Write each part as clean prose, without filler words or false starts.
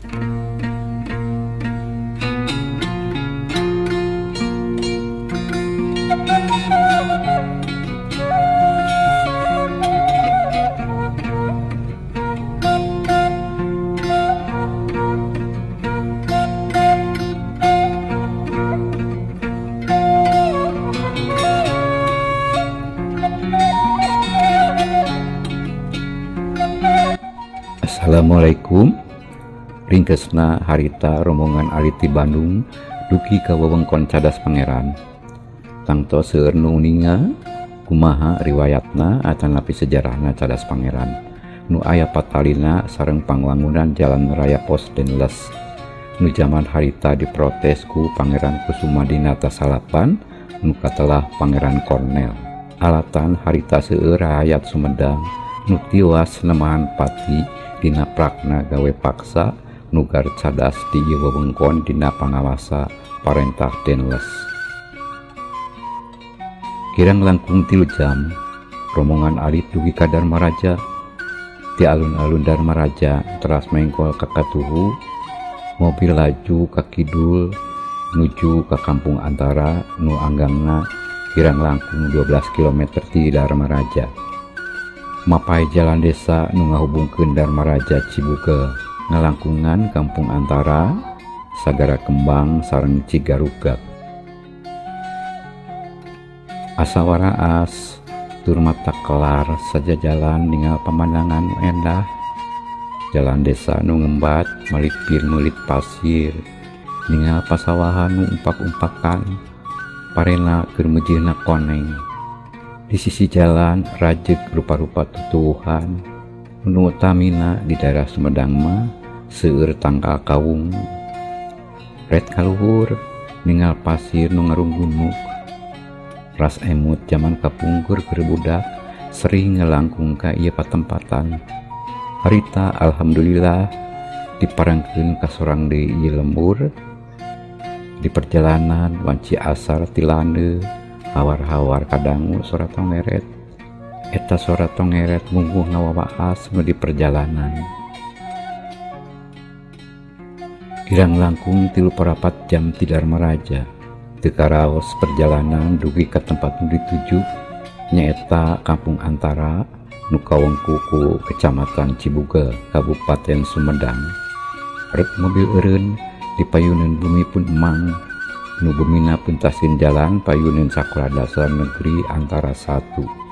Assalamualaikum. Ringkesna harita rombongan alit ti Bandung dugi ka wewengkon Cadas Pangeran. Tangto seueur nu uninga kumaha riwayatna atanapi sejarahna Cadas Pangeran nu aya patalina sareng pangwangunan Jalan Raya Pos Daendels nu jaman harita diprotes ku Pangeran Kusumadinata Salapan nu katelah Pangeran Cornell. Alatan harita seueur rakyat Sumedang nu tiwas nemahan pati dina prakna gawe paksa nugar cadas di ieu wewengkon dina pangawasa parentah Daendels. Kirang langkung 3 jam rombongan alit dugi ka Darmaraja. Ti alun-alun Darmaraja teras mengkol ka katuhu, mobil laju ka kidul nuju ka kampung Antara nu anggangna kirang langkung 12 km ti Darmaraja. Mapai jalan desa nu ngahubungkeun Darmaraja Cibugel ngalangkungan kampung Antara, Sagara Kembang sareng Cigarugak. Asa waraas tur mata kelar saja jalan ningal pemandangan nu endah. Jalan desa nu ngembat melipir melit pasir, ningal pasawahan nu umpak-umpakan, parena keur mejeuhna koneng. Di sisi jalan rajeg rupa-rupa tutuwuhan, nu utamina di daerah Sumedang mah seueur tangkal kawung. Ret kaluhur ningal pasir nu ngarunggunuk. Ras emut jaman kapungkur keur budak sering ngelangkung ka ieu patempatan. Harita alhamdulillah diparangkeun ka sorang deui ieu lembur. Di perjalanan wanci asar tilande hawar-hawar kadangu sora tongeret. Eta sora tongeret mungguh ngawawaas nu di perjalanan. Kirang langkung 3,25 jam ti Darmaraja. Teu karaos perjalanan dugi ka tempat nu dituju nyaeta Kampung Antara nu kawengku ku Kecamatan Cibugel, Kabupaten Sumedang. Rek mobil eureun di payuneun bumi pun emang nu bumina puntasin jalan payuneun Sakola Dasar Negeri Antara 1.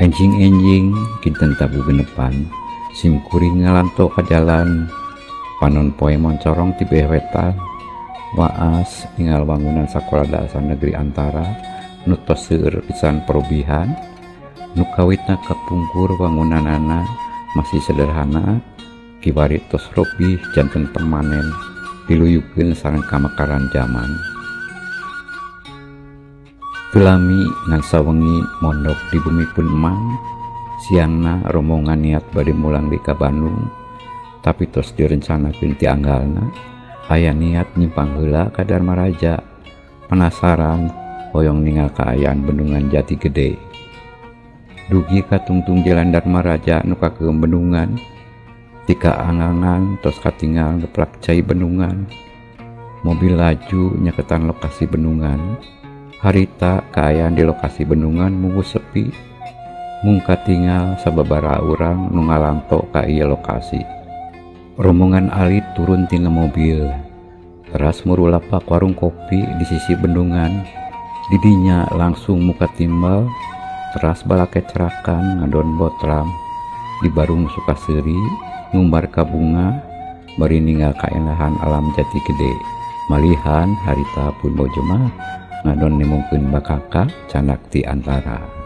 Enjing-enjing kinten tabu genepan sim kuring ngalanto ka jalan panon poe moncorong ti beh wetan. Waas ningal wangunan Sakola Dasar Negeri Antara nu tos seueur pisan perobihan. Nu kawitna kapungkur wangunanana masih sederhana, kiwari tos robih janten permanen diluyukeun sareng kamekaran jaman. Teu lami ngan sawengi mondok di bumi pun emang. Siangna rombongan niat bade mulang di ka Bandung, tapi tos direncanakeun ti anggalna aya niat nyimpang heula ka Darmaraja. Penasaran hoyong ningal kaayaan bendungan Jati Gede. Dugi katungtung jalan Darmaraja nu kakeum bendungan, tika angangan tos katingal geplak cai bendungan. Mobil laju nyaketan lokasi bendungan. Harita kaayaan di lokasi bendungan munggu sepi, mung katingal sababaraha urang nu ngalanto ka ieu lokasi. Rombongan alit turun tina mobil, teras murulapak warung kopi di sisi bendungan. Didinya langsung muka timbal, teras balake cerakan ngadon botram di barung Sukaseri ngumbar ka bunga bari ninggal kaendahan alam Jati Gede. Malihan harita pun bojo mah ngadon nemongkeun bakaka canak ti Antara.